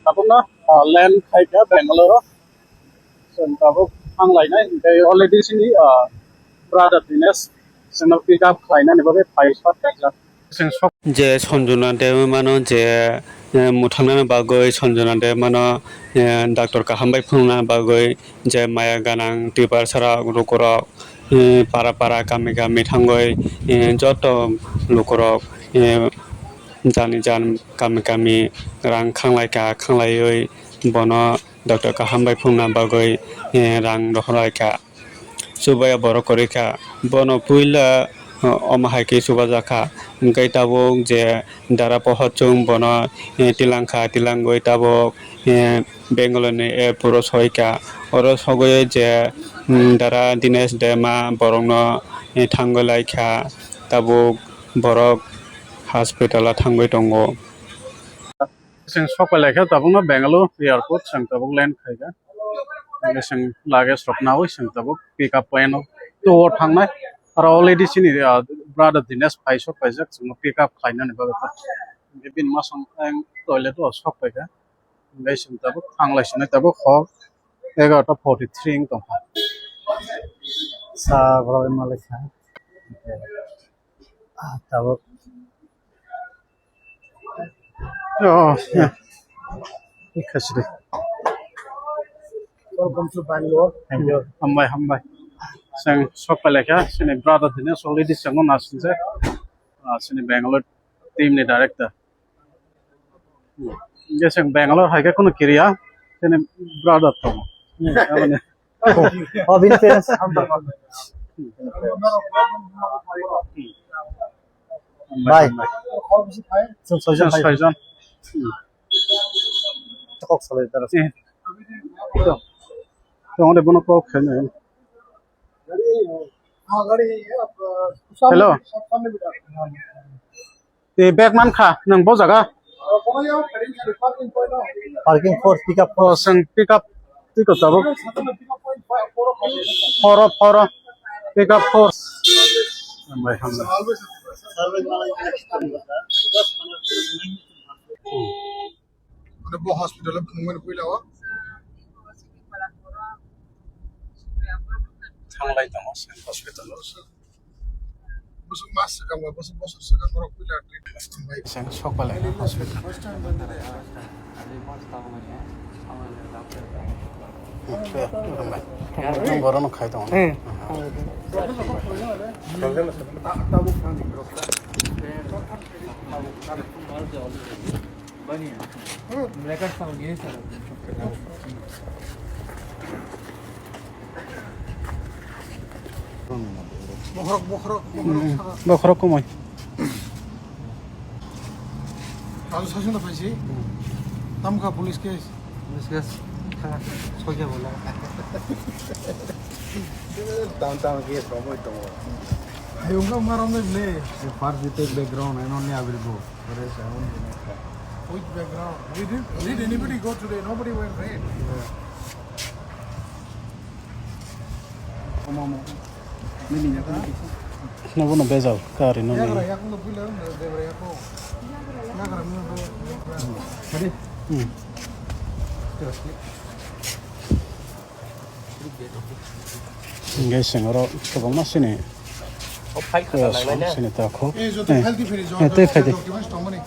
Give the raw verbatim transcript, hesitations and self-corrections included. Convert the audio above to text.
Tabukno, ah, land khaikha Bangalore o. Chwng tabuk thanglainai, hinkhe already chini, ah, brother Dinesh chwngno pick up khlainani bagwi phaisok kaijak. Chwng sok- Je Sanjana Debbarmano je, eh, mwthangnani bagwi Sanjana Debbarmano, eh, doctor kaham bai phunukna bagwi je maya ganang Tiprasa rok, lukurok, eh, para para, kami kami thangwi, eh, joto lukurok, eh, jani jan kami kami rang khanglaikha, khanglaiwi bono doctor kaham bai phunukna bagwi, eh, rang rohorlaikha. Chubaya borok kwrwi kha. Bono puila, o, omo hai khe chubajak kha. Hwnkhe tabuk je dara pohor chwng bono, eh, tilangkha, tilangwi tabuk, eh, Bangalore ni airport o soikha. Oro sogwi je, mm, dara Dinesh Debbarma borokno, eh, thangwi laikha. Tabuk borok hospital o thangwi tongo. Chwng sok pai laikha tabukno Bangalore airport, chwng tabuk land khaikha. Hwnkhe chwng luggage rok nawi chwng tabuk pick up line o tour thangnai. Aro already chini, ah, brother Dinesh phaisok paijak, chwngno pick up khlainani bagwi. Hwnkhe bini masong ang toilet o sok paikha. Hwnkhe chwng tabuk thanglai sinai tabuk hor egarota forty three wng tongkha. Sa borok malaikha. Ah, tabuk. Oh, yeah. Ikha sidi. Welcome to Bangalore. Thank you. Hambai, hambai. Chwng sok pai laikha, chini brother Dinesh already chwngno nasinjak. Ah, chini Bangalore team ni director. Hwnkhe chwng Bangalore hai khe kheno kiriya, chini brother tongo. Hmm. Aboni. Oh, bini parents. Bai. Chwng soijon bai. Soijon. Kok salai tara. Eh. Tong de bono kok khaina. Hello. Tei bag man kha nwng bo jaga? Parking four, pick up four. Oh, chwng pick up, pick up tabuk. Four o, four o, pick up four. Hambai, hambai. Mane bo hospital o phunukmani puila o. Thanglai tongo hospital o. Bosok mas swkang ba, bosok bosor swkang borok puila treatment khambai. Chwng sok pai lai hospital. Nwng borokno khai tongo. Hmm. Bokhorok, bokhorok, bokhorok. Bokhorok komoi. Kalu sasana paisi. Tamkha police case. Police case. Soja bola. Tam tam case romoi tongo. Ayunga maram ne. First you take background and only I will go. Which background? Did, did anybody go today? Nobody went, right? Nobono bejal kari no. Hmm. Guys, ang oro kwbangma sini. O file khata eh, nainai na? Sini ta kho. Eh, joto eh, file di phiri, eh, joto tei file di. Documents tongmani.